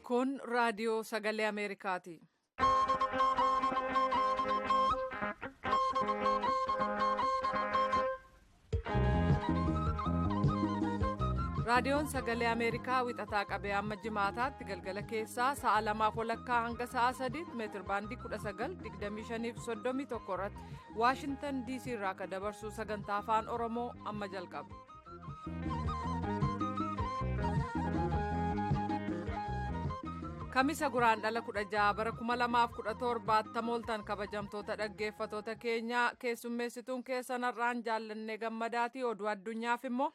Kun raadiyoo sagalee Ameerikaati. Raadiyoon sagalee Ameerikaa wixataa qabee amma jimaataatti galgala keessaa sa'a lamaaf walakkaa hanga sa'a sadiitti meetir baandii 19, 25 31 irratti Waashintan DC irraa kan dabarsu sagantaa afaan Oromoo amma jalqaba. Kamisa guraandhala 16 bara 2017 tamooltan kabajamtoota dhaggeeffatoota keenyaa keessummeessituun keessan har'aan jaallannee gammadaatii oduu addunyaaf immoo.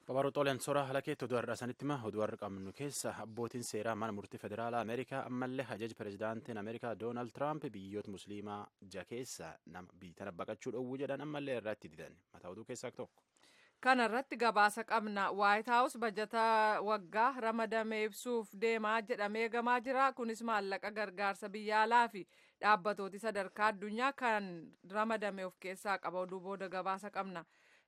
Babaroota sora haala keetti oduu har'a sanitti hima oduu har'a qabnu keessa abbootiin seeraa mana murtii federaalaa Ameerikaa ammallee ajaja pirezidaantiin Ameerikaa Doonaald Tiraamp biyyoota musliimaa ja keessa nama biyya tana baqachuu dhowwuu jedhan ammallee irratti didan mataa oduu keessaa tokko. Kana irratti gabaasa qabna. Waayit Haawus bajata waggaa ramadame ibsuuf deemaa jedhamee eegamaa jira. Kunis maallaqa gargaarsa biyya alaa fi dhaabbatooti sadarkaa addunyaa kan ramadame of keessaa qaba. Oduu booda gabaasa qabna.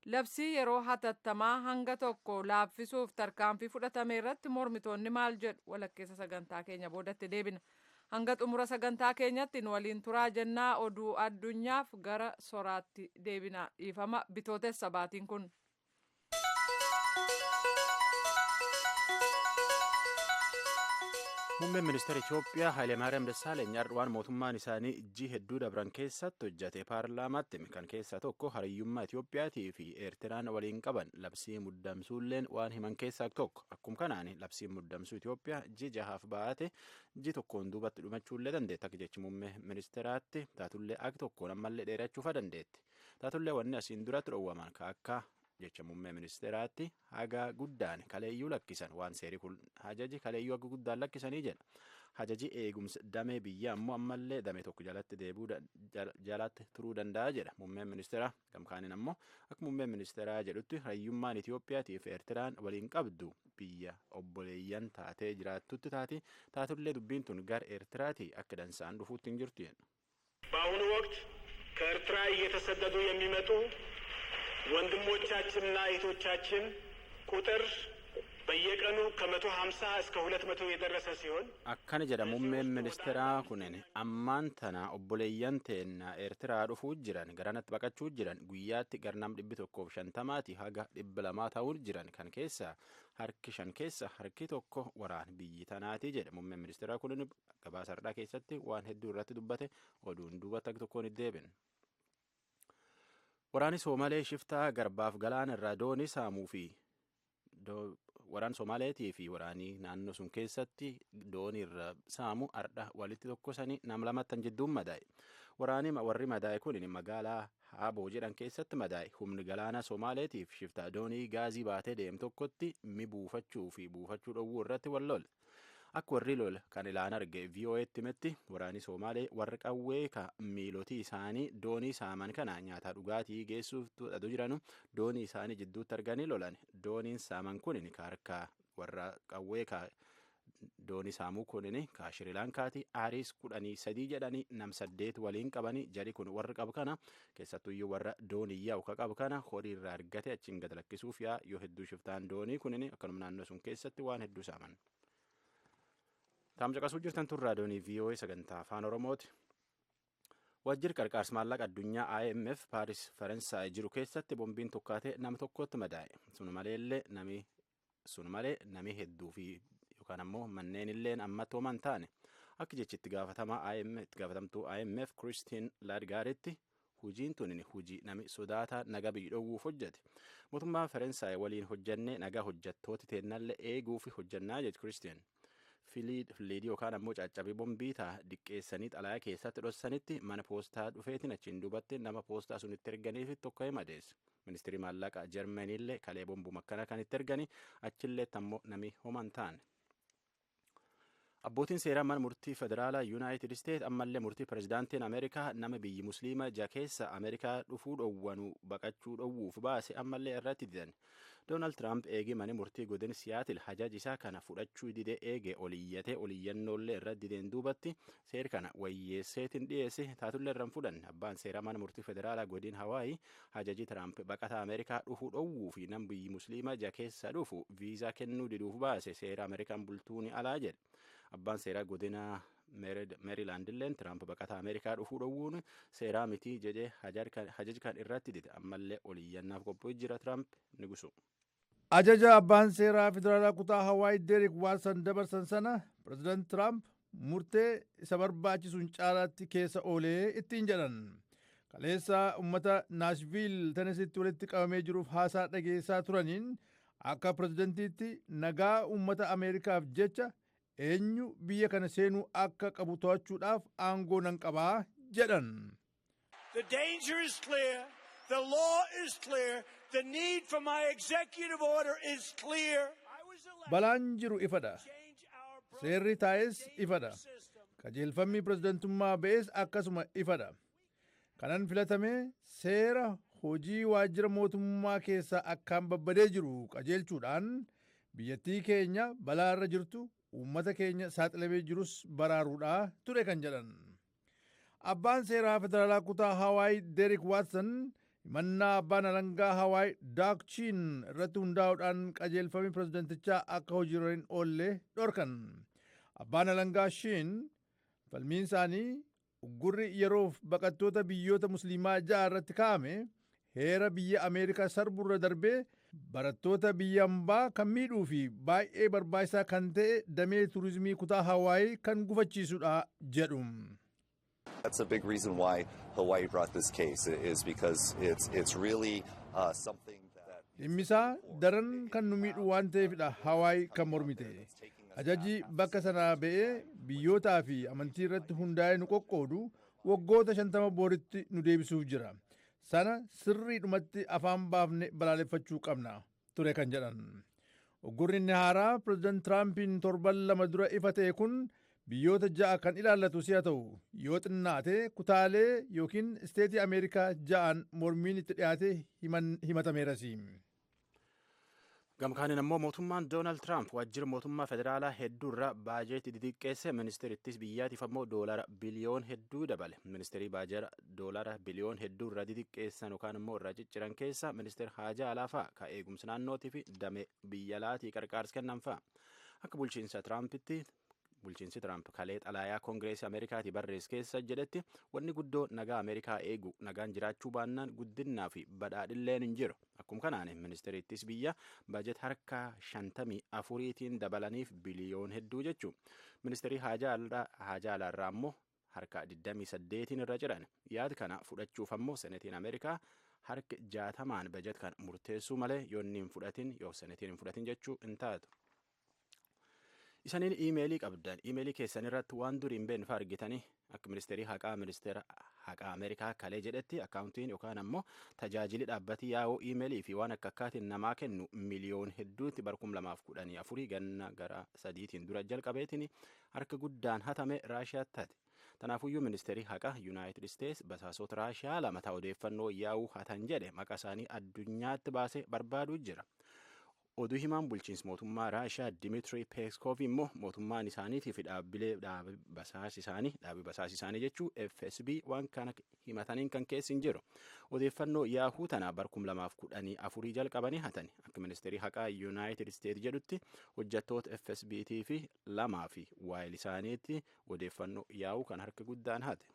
Labsii yeroo hatattamaa hanga tokko laaffisuuf tarkaanfii fudhatame irratti mormitoonni maal jedhu walakkeessa sagantaa keenya boodatti deebina. Hanga xumura sagantaa keenyatti nu waliin turaa jennaa oduu addunyaaf gara soraatti deebina. Dhiifama bitootessa baatiin kun. Muummeen ministeera Itoophiyaa Hayilemaariyaam Dassaaleny waan mootummaan isaanii ijji hedduu dabran keessatti hojjate paarlaamaatti kan keessaa tokko hariyyummaa Itoophiyaatii fi Eertiraan waliin qaban labsii muddamsuulleen waan himan keessaa tokko. Akkuma kanaan labsiin muddamsuu Itoophiyaa ijji jahaaf ba'aate ijji tokkoon duubatti dhumachuullee dandeetti. Akka jechi muummee ministeeraatti taatullee akka tokkoon ammallee dheerachuufa dandeetti. Taatullee wanni asiin duratti dhoowwaman akka jecha muummee ministeeraatti haga guddaan kaleeyyuu lakkisan waan seerii kun hajaji kaleeyyuu haga guddaan lakkisanii jedha. Hajaji eegumsa damee biyya ammoo ammallee damee tokko jalatti deebi'uu jalatti turuu danda'a jedha muummeen ministeeraa. Gamkaaniin ammoo akka muummeen ministeeraa jedhutti hariyyummaan Itoophiyaatii fi Eertiraan waliin qabdu biyya obboleeyyan taatee jiraattutti taati taatullee dubbiin tun gara Eertiraatii akka dansaan dhufuutti hin jirtu jedha. በአሁኑ ወቅት ከኤርትራ እየተሰደዱ የሚመጡ ወንድሞቻችንና እህቶቻችን ቁጥር በየቀኑ ከ150 እስከ 200 የደረሰ ሲሆን akkana jedha muummeen ministeeraa kunin ammaan tana obboleeyyan teenna Eertiraa dhufuu jiran garanatti baqachuu jiran guyyaatti garnam 150 haga 200 ta'uu jiran kan keessa harki shan keessa harki tokko waraan biyyi tanaati jedha muummeen ministeeraa kunin gabaasa har'aa keessatti waan hedduu irratti dubbate oduun duubatti akka tokkoon deebin. Waraanni Soomalee shiftaa garbaaf galaana irraa doonii saamuu fi waraan Somaaleetii fi waraanii naannoo sun keessatti doonii irra saamu ardha walitti tokkosanii nama lamattan jidduun madaa'e. Waraanii warri madaa'e kun magaalaa Haaboo jedhan keessatti madaa'e. Humni galaana Somaaleetiif shiftaa doonii gaazii baatee deemu tokkotti mi buufachuu fi buufachuu dhowwuu irratti wal lole. Akka warri lola kan ilaan arge VOA'tti himetti waraanni Somaalee warra qawwee ka miilotii isaanii doonii saaman kana nyaataa dhugaatii geessuuf dhadu jiranu doonii isaanii jidduutti arganii lolan. Dooniin saaman kunin ka harka warra qawwee ka doonii saamuu kunin ka Shirilaankaati Aariis 13 jedhanii nam 8 waliin qabanii jari kun warra qabu kana keessattuyyuu warra doonii yaa'u ka qabu kana horii irraa argate achiin gad lakkisuuf yaa yoo hedduu shiftaan doonii kunin akkanuma naannoo sun keessatti waan hedduu saaman. Taamcaqasuu jirtan tun raadiyoonii VOA sagantaa afaan Oromooti. Waajjirri qarqaarsa maallaqa addunyaa IMF Paaris Faransaay jiru keessatti bombiin tokkaatee nama tokkotti madaa'e. Sun malee nami hedduu fi yookaan ammoo manneen illeen ammatti homaa hin taane. Akka jechi itti gaafatamtuu IMF Kiristiin Laadgaaritti hujiin tun hujii nami sodaataa nagaa biyya dhowwuuf hojjete. Mootummaa Faransaay waliin hojjannee nagaa hojjettooti teennallee eeguuf hojjannaa jetti Kiristiin. Filiidii yookaan ammoo caccabii bombii ta'a diqqeessanii xalayaa keessatti dhossanitti mana poostaa dhufeetiin achiin duubatti nama poostaa sun itti erganiif tokko himadees. Ministeerri maallaqaa Jarmaniillee kalee bombuma akkana kan itti ergani achillee ammoo nami homaa hin taane. Abbootiin seeraa mana murtii federaalaa Yuunaayitid Isteet ammallee murtii pirezidaantiin Ameerikaa nama biyyi Musliima ja keessa Ameerikaa dhufuu dhowwanu baqachuu dhowwuuf baase ammallee irratti didan. Doonaald Tiraamp eegee mana murtii godin Siyaatil hajaji isaa kana fudhachuu dide eege oliyyatee oliyyannoollee irratti dideen duubatti seer kana wayyeesseetiin dhiyeesse taatullee irra hin fudhanne. Abbaan seeraa mana murtii federaalaa godin Hawaayii hajaji Tiraamp baqataa Ameerikaa dhufuu dhowwuu fi nama biyyi Musliima ja keessa dhufu viizaa kennuu diduuf baase seera Ameerikaan bultuuni alaa jedhe. Abbaan seeraa godina Meerilaandilleen Tiraamp baqataa Ameerikaa dhufuu dhowwuun seeraa mitii jedhee hajaji kan irratti dide ammallee oliyyannaaf qophii jira Tiraamp ni gusu. Ajaja abbaan seeraa federaalaa kutaa Hawaii Deerik Waatsan dabarsan sana Pireezidaant Tiraamp murtee isa barbaachisuun caalaatti keessa oolee ittiin jedhan. Kaleessa uummata Naashviil Tenesitti walitti qabamee jiruuf haasaa dhageessaa turaniin akka pireezidantiitti nagaa uummata Ameerikaaf jecha eenyu biyya kana seenuu akka qabu to'achuudhaaf aangoo nan qabaa jedhan. The danger is clear. The law is clear. The need for my executive order is clear. Balaan jiru ifadha. Seerri taa'es ifadha. Qajeelfamni pireezidantummaa ba'es akkasuma ifadha. Kanan filatame seera hojii waajjira mootummaa keessaa akkaan babbadee jiru qajeelchuudhaan biyyattii keenya balaa irra jirtu uummata keenya saaxilamee jirus baraaruudha ture kan jedhan. Abbaan seeraa federaalaa kutaa Hawaii Deerik Waatsan himannaa abbaan alangaa Hawaii Daak Chiin irratti hundaa'uudhaan qajeelfamni pireezidantichaa akka hojiirra hin oolle dhorkan. Abbaan alangaa Shiin falmiin isaanii uggurri yeroof baqattoota biyyoota Musliimaa ja'a irratti kaa'ame heera biyya Ameerikaa sarburra darbee barattoota biyya hambaa kan miidhuu fi baay'ee barbaachisaa kan ta'e damee turizimii kutaa Hawaii kan gufachiisudha jedhu. That's a big reason why Hawaii brought this case, is because it's really something that. Dhimmisaa daran kan nu miidhu waan ta'eefidha Hawaii kan mormite. Ajaji bakka sanaa ba'ee biyyootaa fi amantii irratti hundaa'ee nu qoqqoodu waggoota 50 booritti nu deebisuuf jira. Sana sirriidhumatti afaan baafne balaaleffachuu qabna ture kan jedhan. Uggurri inni haaraa Pireezidaant Tiraampiin torban 2 dura ifa ta'e kun biyyoota ja'a kan ilaallatu si'a ta'u yoo xinnaate kutaalee yookiin isteetii Ameerikaa ja'an mormiin itti dhiyaate himatameeras. Gamkaaniin ammoo mootummaan Doonaald Tiraamp waajjira mootummaa federaalaa hedduurra baajeetii xixiqqeesse ministeerittis biyyaatiif ammoo doolara biliyoon hedduu dabale. Ministeerii baajera doolara biliyoon hedduurra xixiqqeessan yookaan immoo irra cicciran keessa ministeer Haajaa Alaa fa'a ka eegumsa naannootii fi damee biyya alaatii qarqaarsa kennan fa'a. Akka bulchiinsa Tiraampitti bulchiinsi Tiraamp kalee xalaayaa Koongireesii Ameerikaatii barreesse keessa jedhetti wanni guddoo nagaa Ameerikaa eegu nagaan jiraachuu baannaan guddinnaa fi badhaadhilleen hin jiru. Akkuma kanaan ministeerittis biyya baajet harka 54tiin dabalaniif biliyoon hedduu jechuu. Ministeerii haajaa alaarraa ammoo harka 28tiin irra jiran. Yaada kana fudhachuuf ammoo senetiin Ameerikaa harka 60n bajet kana murteessuu malee yoo inni hin fudhatin yoo senetiin hin fudhatin jechuu hin taatu. Isaniin iimeelii qabdan iimeelii keessan irratti waan durii hin beekne argitanii akka ministeerii haqaa ministeera haqaa Ameerikaa kalee jedhetti akkaawuntiin yookaan ammoo tajaajilli dhaabbatii yaa'oo iimeelii fi waan akka akkaatiin namaa kennu miliyoon hedduutti bara 2014 ganna gara sadiitiin dura jalqabeetiin harka guddaan hatame Raashiyaatti hate. Tanaafuyyuu ministeerii haqaa Yuunaayitid Isteets basaasota Raashiyaa lama ta'a odeeffannoo yaa'uu hatan jedhe maqaa isaanii addunyaatti baasee barbaaduu jira. Oduu himaan bulchiinsa mootummaa Raashiyaa Dimitri Peskov immoo mootummaan isaaniitii fi dhaabbilee dhaabii basaas isaanii jechuu FSB waan kana himataniin kan keessi hin jiru. Odeeffannoo yaahuu tana bara 2014 jalqabanii hatan akka ministeerii haqaa Yuunaayitid Isteet jedhutti hojjettoota FSBT fi lamaa fi waayil isaaniitti odeeffannoo yaahuu kan harka guddaan hate.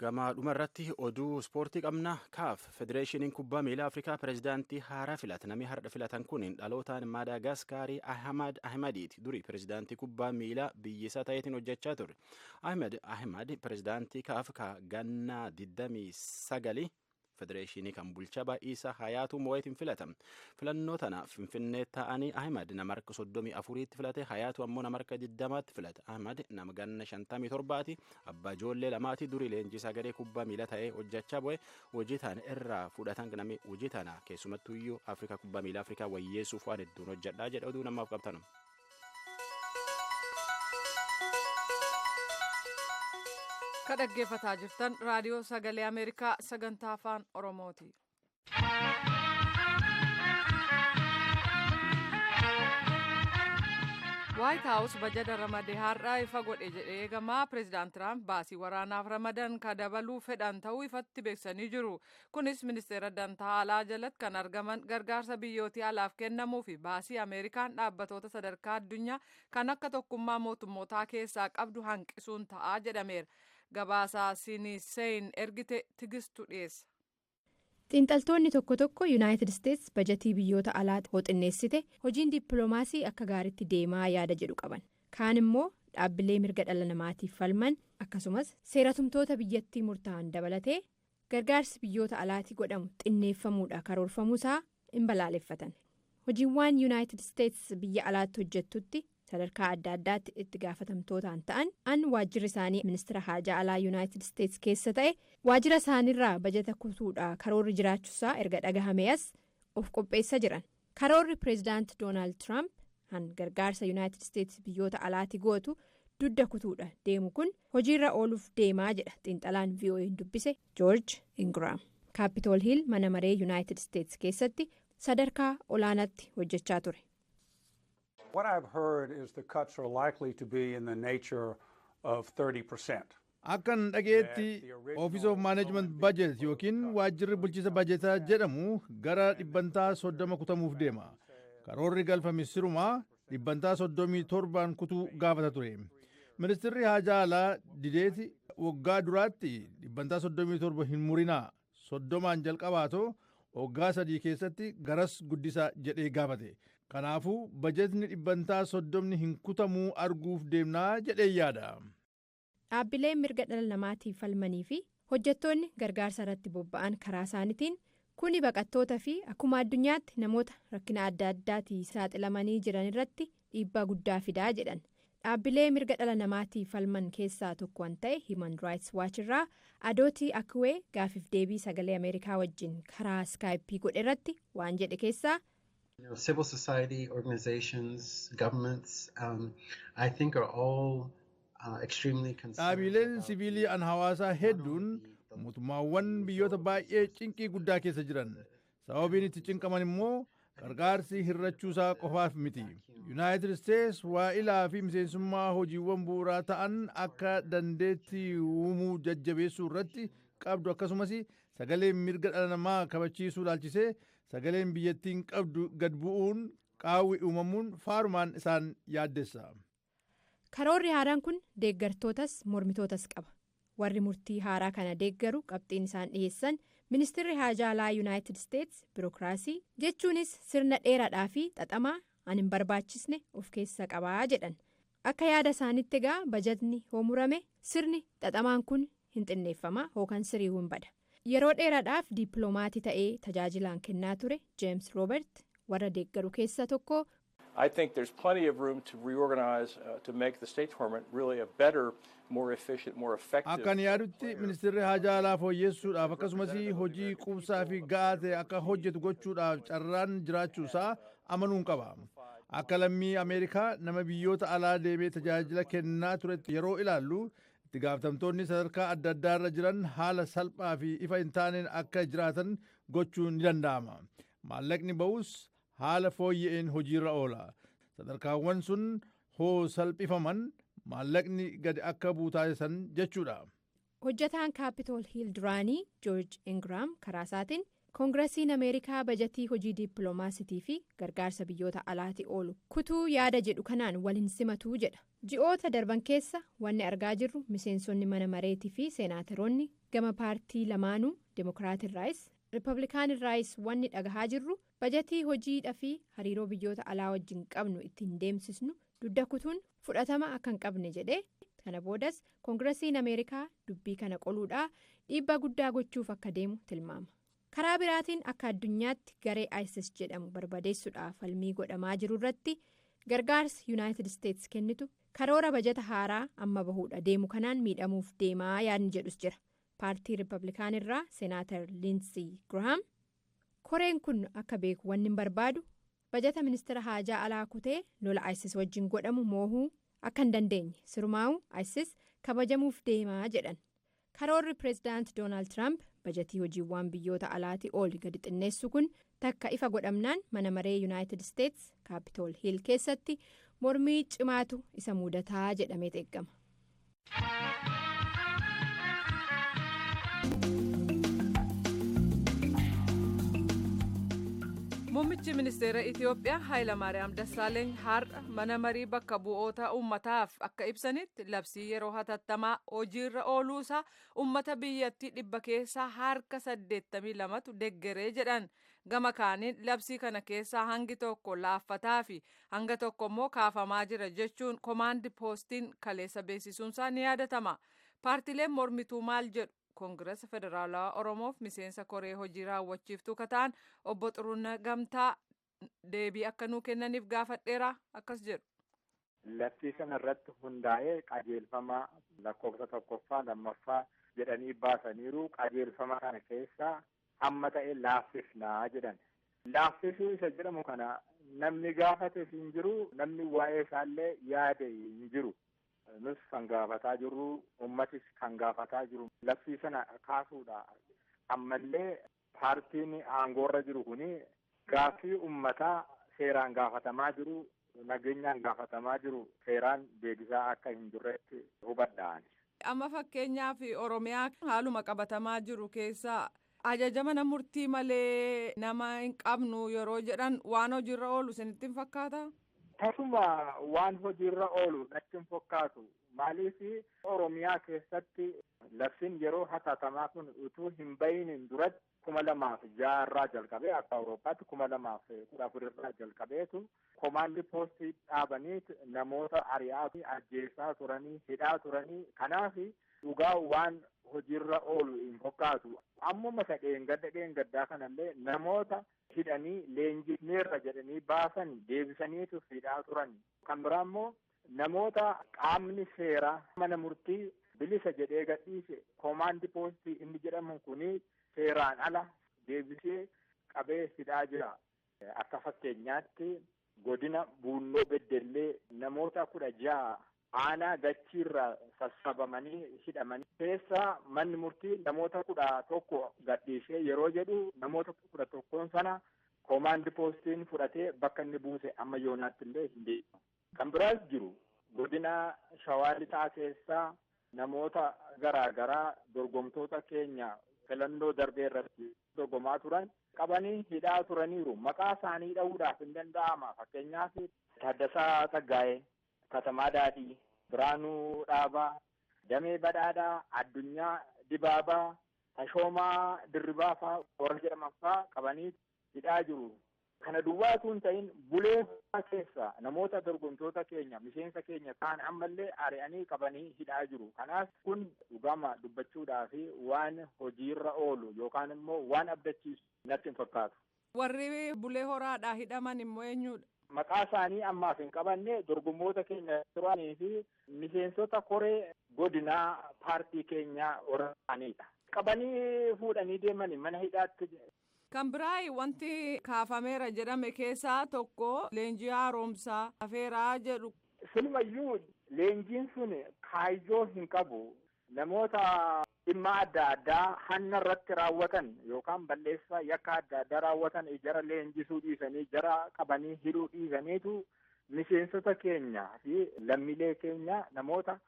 Gama dhumarratti oduu ispoortii qabna. Kaaf Federeeshiniin Kubbaa Miilaa Afrikaa pireezidaantii haaraa filate. Namni har'a filatan kun dhalootaan Maadaagaskaarii Ahmad Ahmadiiti. Duri pireezidaantii kubbaa miilaa biyyisaa ta'eetiin hojjechaa ture. Ahmad Ahmad pireezidaantii kaaf ka ganna 29 federeeshinii kan bulchaa baay'isaa Hayaatu Moo'eetiin filatame. Filannoo tana Finfinnee ta'anii Ahmad nama harka 34tti filate, Hayaatu ammoo nama harka 20tti filate. Ahmad nama ganna 57ti, abbaa ijoollee lamaati, durii leenjisaa garee kubbaa miilaa ta'ee hojjechaa bu'e. Hojii tana irraa fudhatan namni hojii tana keessumattuyyuu Afrikaa kubbaa miilaa Afrikaa wayyeessuuf waan hedduun hojjedhaa jedha. Oduu namaaf qabtanu. Ka dhaggeeffataa jirtan Raadiyoo Sagalee Ameerikaa sagantaa Afaan Oromooti. Waayit Haawus bajata ramadee har'aa ifa godhe jedhee eegamaa. Pireezidaant Tiraamp baasii waraanaaf ramadan ka dabaluu fedhan ta'uu ifatti beeksisanii jiru. Kunis ministeera dantaa alaa jalatti kan argaman gargaarsa biyyootii alaaf kennamuu fi baasii Ameerikaan dhaabbatoota sadarkaa addunyaa kan akka Tokkummaa Mootummootaa keessaa qabdu hanqisuun ta'aa jedhameera. Gabaasaa Siniseen ergite Tigistu dhiyeessa. Xiinxaltoonni tokko tokko Yuunaayitid Isteets bajatii biyyoota alaa hooxinneessite hojiin dippiloomaasii akka gaariitti deemaa yaada jedhu qaban. Kaan immoo dhaabbilee mirga dhala namaatiif falman, akkasumas seeratumtoota biyyattii murtaa'an dabalatee, gargaarsi biyyoota alaatii godhamu xinneeffamuudha karoorfamuusaa hin balaaleffatan. Hojiiwwan Yuunaayitid Isteets biyya alaatti hojjettutti sadarkaa adda addaatti itti gaafatamtootaan ta'an an waajjirri isaanii ministeera haajaa alaa Yuunaayitid Isteets keessa ta'e, waajjira isaaniirraa bajata kutuudha karoorri jiraachuusaa erga dhagahame as of qopheessa jiran. Karoorri Pireezidaant Doonaald Tiraamp han gargaarsa Yuunaayitid Isteets biyyoota alaatti gootu dugda kutuudha deemu kun hojiirra ooluuf deemaa jedha xiinxalaan VOA dubbise Joorj Ingraam, Kaapitool Hiil mana maree Yuunaayitid Isteets keessatti sadarkaa olaanaatti hojjechaa ture. What I've heard is the cuts are likely to be in the nature of 30%. Akkan dhageetti, Office of Management Budget yookiin waajjirri bulchiisa bajetaa jedhamu gara 30% kutamuuf deema. Karoorri galfame sirumaa 37% kutuu gaafata ture. Ministirri haajaa alaa dideeti, waggaa duraatti 37% hin murinaa, 30n jalqabaatoo waggaa 3 keessatti garas guddisaa jedhee gaafate. Kanaafuu bajetni 30% hin kutamuu arguuf deemnaa jedhee yaada. Dhaabbileen mirga dhala namaatiif falmanii fi hojjettoonni gargaarsa irratti bobba'an karaa isaaniitiin, kuni baqattoota fi akkuma addunyaatti namoota rakkina adda addaatii saaxilamanii jiran irratti dhiibbaa guddaa fidaa jedhan. Dhaabbilee mirga dhala namaatiif falman keessaa tokko kan ta'e Human Rights Watch irraa Adootii Akwee gaafiif deebii Sagalee Ameerikaa wajjin karaa Iskaayipii godhe irratti waan jedhe keessaa. Civil society organizations, governments, I think are all extremely concerned. Dhaabileen siviilii an hawaasaa hedduun, mootummaawwan biyyoota baay'ee cinqii guddaa keessa jiran. Sababiin itti cinqaman immoo gargaarsi hirrachuusaa qofaaf miti. Yuunaayitid Isteets waa'ilaa fi miseensummaa hojiiwwan bu'uuraa ta'an akka dandeettii uumuu jajjabeessuu irratti qabdu, akkasumas sagaleen mirga dhala namaa kabachiisuu ilaalchisee sagaleen biyyattiin qabdu gad bu'uun, qaawwi uumamuun faarumaan isaan yaaddessa. Karoorri haaraan kun deeggartootas mormitootas qaba. Warri murtii haaraa kana deeggaru qabxiin isaan dhiyeessan, ministeerri haajaa alaa Yuunaayitid Isteets birookiraasii, jechuunis sirna dheeraadhaa fi xaxamaa an hin barbaachisne of keessa qabaa jedhan. Akka yaada isaaniitti egaa bajatni hoo murame sirni xaxamaan kun hin xinneeffama yookaan sirii hin bada. Yeroo dheeraadhaaf diipiloomatii ta'ee tajaajilaan kennaa ture Jeems Roobert warra deeggaru keessa tokko. I think there's plenty of room to reorganize to make the State Department really a better, more efficient, more effective. Akkan yaadutti, ministeerri haajaa alaa fooyyessuudhaaf, akkasumas hojii quubsaa fi ga'aa ta'e akka hojjetu gochuudhaaf carraan jiraachuusaa amanuun qaba. Akka lammii Ameerikaa nama biyyoota alaa deemee tajaajila kennaa turetti yeroo ilaallu, itti gaafatamtoonni sadarkaa adda addaa irra jiran haala salphaa fi ifa hin taaneen akka jiraatan gochuun ni danda'ama. Maallaqni ba'us haala fooyya'een hojiirra oola. Sadarkaawwan sun hoo salphifaman maallaqni gadi akka bu'u taasisan jechuudha. Hojjataan Kaapitool Hiil duraanii Joorj Ingraam karaa isaatiin, Koongiresiin Ameerikaa bajatii hojii dippiloomaasitii fi gargaarsa biyyoota alaatti oolu kutuu yaada jedhu kanaan wal hin simatuu jedha. Ji'oota darban keessa wanni argaa jirru, miseensonni mana mareetii fi seenaataroonni gama paartii lamaanuu, Dimokiraatirraayis Riippablikaanirraayis, wanni dhagahaa jirru bajatii hojiidhaa fi hariiroo biyyoota alaa wajjin qabnu ittiin deemsisnu dugda kutuun fudhatama akka hin qabne jedhee, kana boodas Koongiresiin Ameerikaa dubbii kana qoluudhaa dhiibbaa guddaa gochuuf akka deemu tilmaama. Karaa biraatiin, akka addunyaatti garee ISIS jedhamu barbadeessuudhaaf falmii godhamaa jiru irratti gargaarsi Yuunaayitid Isteets kennitu karoora bajata haaraa amma bahuudha deemu kanaan miidhamuuf deemaa yaadni jedhus jira. Paartii Riippablikaan irraa Seenaatar Liinsii Girahaam, koreen kun akka beeku wanni hin barbaadu, bajata ministeera haajaa alaa kutee lola ISIS wajjin godhamu moohuu akka hin dandeenye, sirumaa'u ISIS kabajamuuf deemaa jedhan. Karoorri pireezidaant Doonaald Tiraamp bajatii hojiiwwan biyyoota alaatii oolu gadi xinneessu kun takka ifa godhamnaan mana maree Yuunaayitid Isteets Kaapitool Hiil keessatti mormii cimaatu isa mudataa jedhamee eeggama. Muummichi ministeera Itiyoophiyaa Hayilamaariyaam Dassaaleeny har'a mana marii bakka bu'oota uummataaf akka ibsanitti labsii yeroo hatattamaa hojiirra ooluusaa uummata biyyattii 82%tu deggeree jedhan. Gama kaaniin labsii kana keessaa hangi tokko laaffataa fi hanga tokko immoo kaafamaa jira jechuun komaandi poostiin kaleessa beeksisuunsaa ni yaadatama. Paartileen mormituu maal jedhu? Koongirasa Federaalawaa Oromoof miseensa koree hojii raawwachiiftuu kataan obbo Xuruuna Gamtaa deebii akka nuu kennaniif gaafadheera akkas jedhu. Labsii sana irratti hundaa'ee qajeelfama lakkoofsa tokkoffaa lammaffaa jedhanii baasaniiru. Qajeelfama kana keessaa hamma ta'e laaffifnaa jedhan. Laaffisuu isa jedhamu kana namni gaafate hin jiru, namni waa'ee isaallee yaade hin jiru. Nus kan gaafataa jirru, uummatis kan gaafataa jiru labsii sana kaasuudha. Ammallee paartiin aangoorra jiru kuni gaaffii uummataa seeraan gaafatamaa jiru, nageenyaan gaafatamaa jiru seeraan deebisaa akka hin jirretti hubadhaan. Amma fakkeenyaaf Oromiyaa haaluma qabatamaa jiru keessaa ajaja mana murtii malee nama hin qabnu yeroo jedhan waan hojiirra oolu isinitti hin fakkaata? Tasuma waan hojiirra oolu natti hin fakkaatu. Maaliif Oromiyaa keessatti labsiin yeroo hatattamaa kun utuu hin bahin duratti 2006 irraa jalqabee akka Awurooppaatti 2014 irraa jalqabeetu komaandi poostii dhaabanii namoota ari'aa fi ajjeesaa turanii hidhaa turanii. Kanaaf dhugaa waan hojiirra oolu hin fakkaatu. Ammuma isa dheengaddaa kanallee namoota hidhanii leenjifneerra jedhanii baasan deebisaniitu hidhaa turan. Kan biraa immoo namoota qaamni seeraa mana murtii bilisa jedhee gadhiise komaandi poostii inni jedhamu kuni seeraan ala deebisee qabee hidhaa jira. Akka fakkeenyaatti godina Buunnoo Beddellee namoota 16 aanaa gachiirraa sassabamanii hidhamanii keessaa manni murtii namoota 11 gadhiisee yeroo jedhu namoota 11 sana komaandi poostiin fudhatee bakka inni buuse amma yoonaatti illee hin beekamu. Kan biraas jiru godina Shawaa Lixaa keessaa namoota garaa garaa dorgomtoota keenya filannoo darbee irratti dorgomaa turan qabanii hidhaa turaniiru. Maqaa isaanii dha'uudhaaf hin danda'ama. Fakkeenyaaf Taaddasaa Tsaggaayee, Katamaa Daadhii, Biraanuu Dhaabaa, Damee Badhaadhaa, Addunyaa Dibaabaa, Tashoomaa Dirribaa fa'aa warra jedhaman fa'aa qabanii hidhaa jiru. Kana duwwaa osoo hin ta'in bulee keessa namoota dorgomtoota keenya miseensa keenya ta'an ammallee ari'anii qabanii hidhaa jiru. Kanaaf kun dhugama dubbachuudhaa fi waan hojiirra oolu yookaan immoo waan abdachiisu natti hin fakkaatu. Warri bulee horaadhaa hidhaman immoo eenyudha? Maqaa isaanii ammaaf hin qabanne dorgommoota keenya turanii fi miseensota koree godinaa paartii keenyaa warra ta'anidha. Qabanii fuudhanii deemanii mana hidhaatti. Kan biraa wanti kaafameera jedhame keessaa tokko leenjii haaromsaa afeeraa jedhu. Silumayyuu leenjiin sun kaayyoo hin qabu. Namoota dhimma adda addaa hanna irratti raawwatan yookaan balleessaa yakka adda addaa raawwatan jara leenjisuu dhiisanii jara qabanii hidhuu dhiisaniitu miseensota keenya fi lammiilee keenya namoota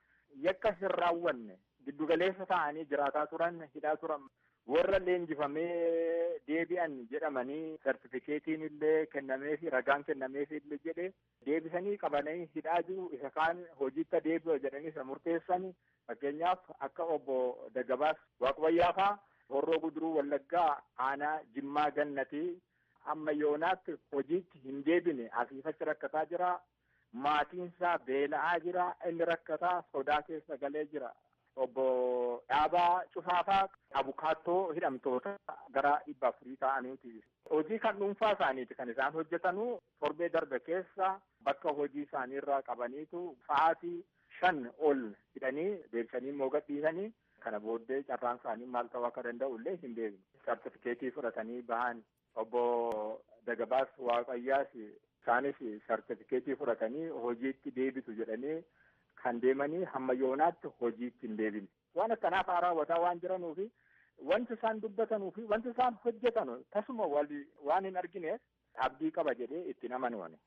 yakka hin raawwanne giddugaleessa ta'anii jiraataa turan hidhaa turan. Warra leenjifamee deebi'an jedhamanii sartifikeetiin illee kennameefi ragaan kennameefi illee jedhee deebisanii qabanii hidhaa jiru. Isa kaan hojiitti deebi'a jedhanii isa murteessan. Fakkeenyaaf akka obbo Daggabaas Waaqwayyaa fa'aa Horroo Guduruu Wallaggaa aanaa Jimmaa Gannatii amma yoonaatti hojiitti hin deebine asiifachi rakkataa jira. Maatiinsaa beela'aa jira. Inni rakkataa sodaa keessa galee jira. Obbo Dhaabaa Cufaafaa abukaattoo hidhamtoota gara 400 ta'aniiti. Hojii kan dhuunfaa isaaniiti kan isaan hojjetanuu torbee darbe keessa bakka hojii isaaniirraa qabaniitu sa'aatii 5 ol hidhanii deebisanii immoo gadhiisanii kana booddee carraan isaanii maal ta'uu akka danda'u illee hin beeknu. Sartifikeetii fudhatanii bahan obbo Dagabaas Waaqayyaas isaanis sartifikeetii fudhatanii hojiitti deebitu jedhanii kan deemanii hamma yoonaatti hojiitti hin deebine. Waan akkanaaf raawwataa waan jiranuufi wanti isaan dubbatanuu fi wanti isaan hojjetan tasuma waan hin argineef abdii qaba jedhee itti amanuuni.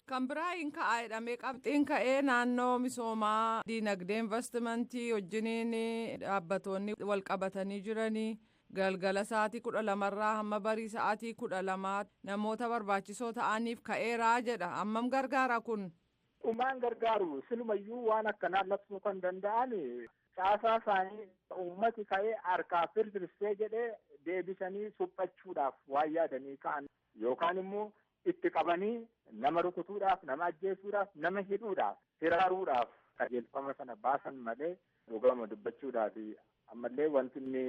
Kan biraa hin ka'aa jedhamee qabxiin ka'ee naannoo misoomaa diinagdee investimentii wajjiniin dhaabbatoonni wal qabatanii jiranii galgala sa'aatii 12rraa hamma barii sa'aatii 12 namoota barbaachisoo ta'aniif ka'eeraa jedha. Hammam gargaara kun? Dhumaan gargaaru silumayyuu waan akkanaa labsuu kan danda'an caasaa isaanii uummati ka'ee harkaa firfirsee jedhee deebisanii suphachuudhaaf waan yaadanii ka'an yookaan immoo itti qabanii nama rukutuudhaaf, nama ajjeesuudhaaf, nama hidhuudhaaf, hiraaruudhaaf qajeelfama sana baasan malee dhugama dubbachuudhaaf ammallee wanti inni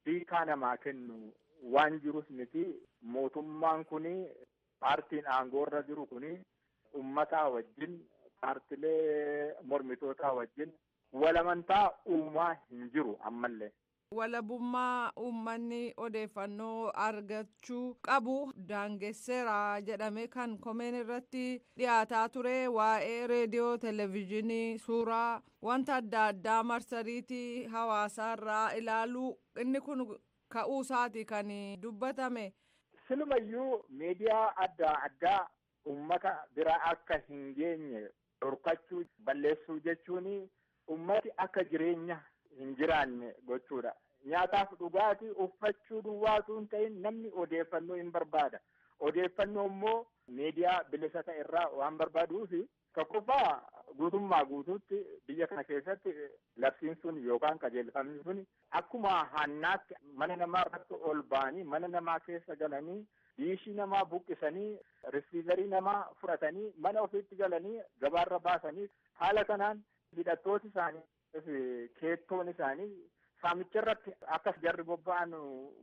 hiikaa namaa kennu waan jirus miti. Mootummaan kuni paartiin aangoorra jiru kuni uummataa wajjin paartilee mormitootaa wajjin walamantaa uumaa hin jiru ammallee. Walabummaa uummanni odeeffannoo argachuu qabu daangesseera jedhame kan komeen irratti dhiyaataa ture waa'ee reediyoo, televezyiinii, suuraa wanta adda addaa marsariitii hawaasaarraa ilaaluu inni kun ka'uu isaati kan dubbatame. Silumayyuu miidiyaa adda addaa uummata bira akka hin geenye dhorkachuu balleessuu jechuun uummati akka jireenya hin jiraanne gochuudha. Nyaataaf dhugaatii uffachuu duwwaatu hin ta'in namni odeeffannoo hin barbaada. Odeeffannoo immoo miidiyaa bilisa ta'e irraa waan barbaaduufi tokkoffaa guutummaa guutuutti biyya kana keessatti labsiin sun yookaan qajeelfamni sun akkuma hannaatti mana namaa irratti ol ba'anii mana namaa keessa galanii diishii namaa buqqisanii risiivarii namaa fudhatanii mana ofiitti galanii gabaarra baasanii haala kanaan hidhattooti isaanii keettoon isaanii saamicha irratti akka jarri bobba'an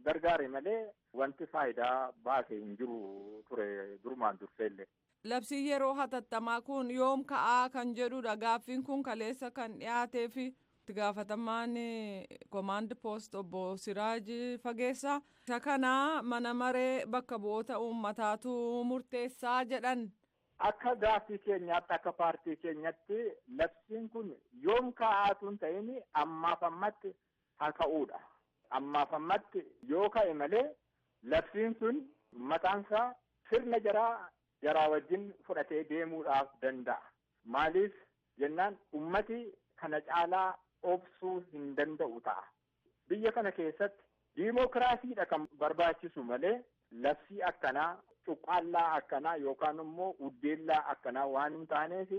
gargaare malee wanti faayidaa baase hin jiru ture durumaan durseellee. Labsiin yeroo hatattamaa kun yoom ka'aa kan jedhudha. Gaaffiin kun kaleessa kan dhiyaatee fi itti gaafatamaan komaand poost obbo Siraaj Fageessaa. Isa kana mana maree bakka bu'oota uummataatu murteessaa jedhan. Akka gaaffii keenyaatti akka paartii keenyatti labsiin kun yoom ka'aatu hin ta'in ammaaf ammatti haa ka'uudha. Ammaaf ammatti yoo ka'e malee labsiin sun mataansaa sirna jaraa wajjin fudhatee deemuudhaaf danda'a. Maaliif jennaan ummati kana caalaa obsuu hin danda'u ta'a. Biyya kana keessatti diimokiraasiidha kan barbaachisu malee labsii akkanaa cuqqaallaa akkanaa yookaan immoo uddeellaa akkanaa waan hin taaneef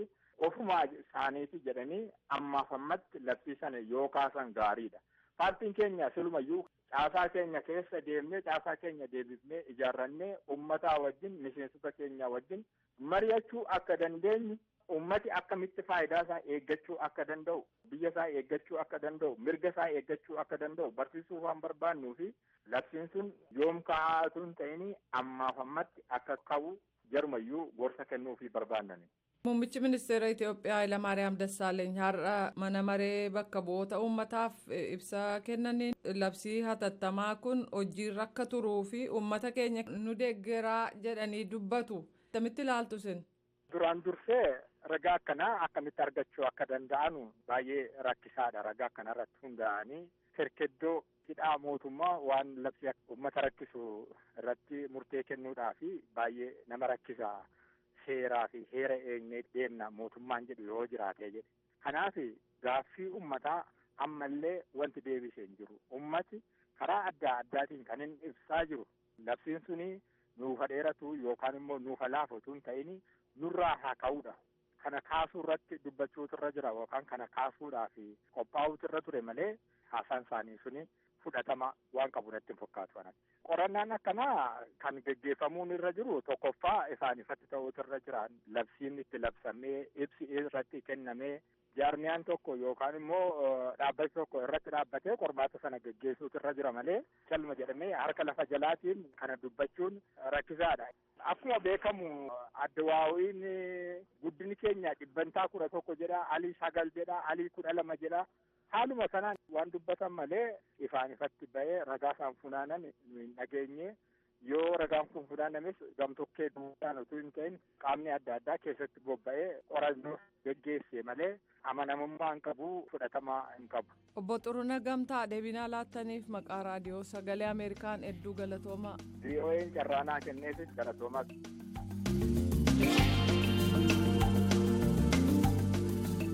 ofumaa isaaniiti jedhanii ammaaf ammatti labsii sana yoo kaasan gaariidha. Paartiin keenya silumayyuu caasaa keenya keessa deemnee caasaa keenya deebifnee ijaarrannee uummataa wajjin miseensota keenya wajjin mari'achuu akka dandeenyu ummati akkamitti faayidaa isaa eeggachuu akka danda'u biyya isaa eeggachuu akka danda'u mirga isaa eeggachuu akka danda'u barsiisuu waan barbaannuu fi labsiin sun yoom ka'aatu hin ta'in ammaaf ammatti akka ka'u jarumayyuu gorsa kennuufii barbaannani. Muummichi ministeera Itoophiyaa Hayilamaariyaam Dassaaleeny har'a mana maree bakka bu'oota uummataaf ibsa kennaniin labsii hatattamaa kun hojiirra akka turuu fi uummata keenya nu deeggaraa jedhanii dubbatu. Akkamitti ilaaltu isin? Duraan dursee ragaa akkanaa akkamitti argachuu akka danda'anu baay'ee rakkisaadha. Ragaa akkanaa irratti hundaa'anii hirkeddoo hidhaa mootummaa waan labsii uummata rakkisu irratti murtee kennuudhaaf baay'ee nama rakkisa. Seeraa fi heera eegnee deemna mootummaan jedhu yoo jiraatee jedhe. Kanaaf gaaffii uummataa ammallee wanti deebisee hin jiru. Uummati karaa adda addaatiin kan inni ibsaa jiru labsiin suni nuufa dheeratu yookaan immoo nuufa laafotu hin ta'in nurraa haa ka'uudha. Kana kaasuu irratti dubbachuutu irra jira yookaan kana kaasuudhaaf qophaa'uutu irra ture malee haasaan isaanii suni fudhatama waan qabu natti hin fakkaatu kanatti. Qorannaan akkanaa kan geggeeffamuun irra jiru tokkoffaa ifaan ifatti ta'uutu irra jira. Labsiin itti labsamee ibsi irratti kennamee jaarmiyaan tokko yookaan immoo dhaabbati tokko irratti dhaabbatee qormaata sana geggeessuutu irra jira malee calma jedhamee harka lafa jalaatiin kana dubbachuun rakkisaadha. Akkuma beekamu addawaawiin guddinni keenya 11% jedha, alii 9 jedha, alii 12 jedha. Haaluma sanaan waan dubbatan malee ifaan ifatti ba'ee ragaa isaan funaanan nu hin dhageenye Yoo ragaan kun funaanames gamtokkee duudhaan utuu hin ta'in qaamni adda addaa keessatti bobba'ee qorannoo geggeesse malee amanamummaa hin qabu, fudhatama hin qabu. Obbo Xuruna Gamtaa, deebinaa laattaniif maqaa raadiyoo sagalee Ameerikaan hedduu galatoomaa. VOA'n carraanaa kenneefis galatoomaa.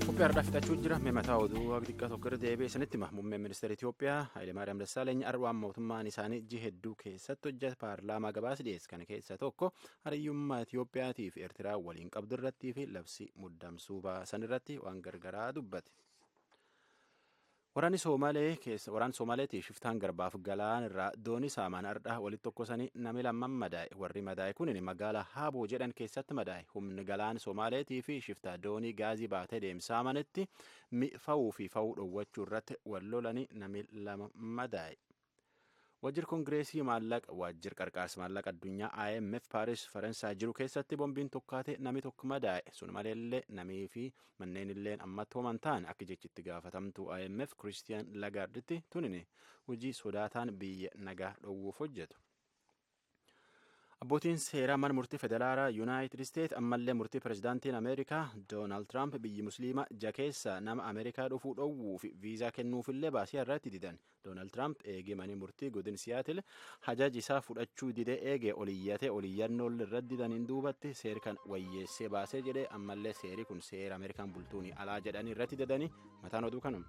Qophii har'aa fixachuu jira. Mee mataa oduu xiqqaa tokko irra deebi'ee isinitti hima. Muummeen ministeera Itoophiyaa Hayilemaariyaam Dassaaleeny har'aan mootummaan isaanii ji'a hedduu keessatti hojjeta paarlaamaa gabaasa dhiyeesse. Kana keessaa tokko hariyyummaa Itoophiyaatii fi Eertiraa waliin qabdu irrattii fi labsii muddamsuu baasan irratti waan gargaraa dubbate. Waraanni Soomalee keessa waraanni Soomaleetii shiftaan garbaaf galaan irraa doonii saamaan ardhaa walitti tokkosanii nami lamman madaa'e. Warri madaa'e kun magaalaa Haaboo jedhan keessatti madaa'e. Humni galaan Soomaleetii fi shiftaa doonii gaazii baatee deemsaamanitti fa'uu fi fa'uu dhowwachuu irratti wal lolanii nami 2 madaa'e. Waajjirri Koongireesii maallaqa waajjirri qarqaarsa maallaqa addunyaa IMF Paaris Faransaay jiru keessatti bombiin tokkaate nami tokko madaa'e. Sun maleellee namii fi manneen illee ammatti homan ta'an akka jechitti gaafatamtu IMF Kiristiyaan Lagaarditti tunini hojii sodaataan biyya nagaa dhowwuuf hojjetu. Abbootiin seeraa mana murtii federaalaa Yuunaayitid Isteet ammallee murtii pirezidaantiin Ameerikaa Doonaald Tiraamp biyyi Musliimaa jakeessa nama Ameerikaa dhufuu dhowwuu fi viizaa kennuufillee baasii irratti didan. Doonaald Tiraamp eegee manii murtii godin Siyaatil hajaji isaa fudhachuu didee eegee oliyyatee oliyyannoo irratti didaniin duubatti seer kan wayyeessee baasee jedhee ammallee seeri kun seera Ameerikaan bultuuni alaa jedhanii irratti didanii mataan oduu kanuma.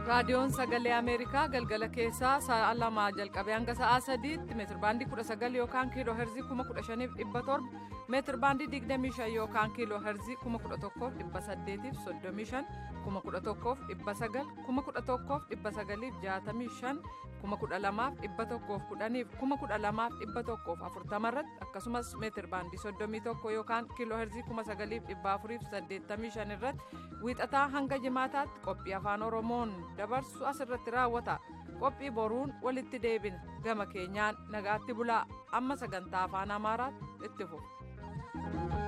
Raadiyoon sagalee Ameerikaa galgala keessaa sa'a 2 jalqabee hanga sa'a 3tti meetir baandii 19 yookaan kiiloo herzii 15,700, meetir baandii 25 yookaan kiiloo herzii 11,835, 11,900, 11,965, 12,110, 12,140 irratti, akkasumas meetir baandii 31 yookaan kiiloo herzii 9,485 irratti wiixataa hanga jimaataatti qophii afaan Oromoon dabarsu asirratti raawwata. Qophii boruun walitti deebina. Gama keenyaan nagaatti bulaa. Amma sagantaa afaan Amaaraatti itti fufa.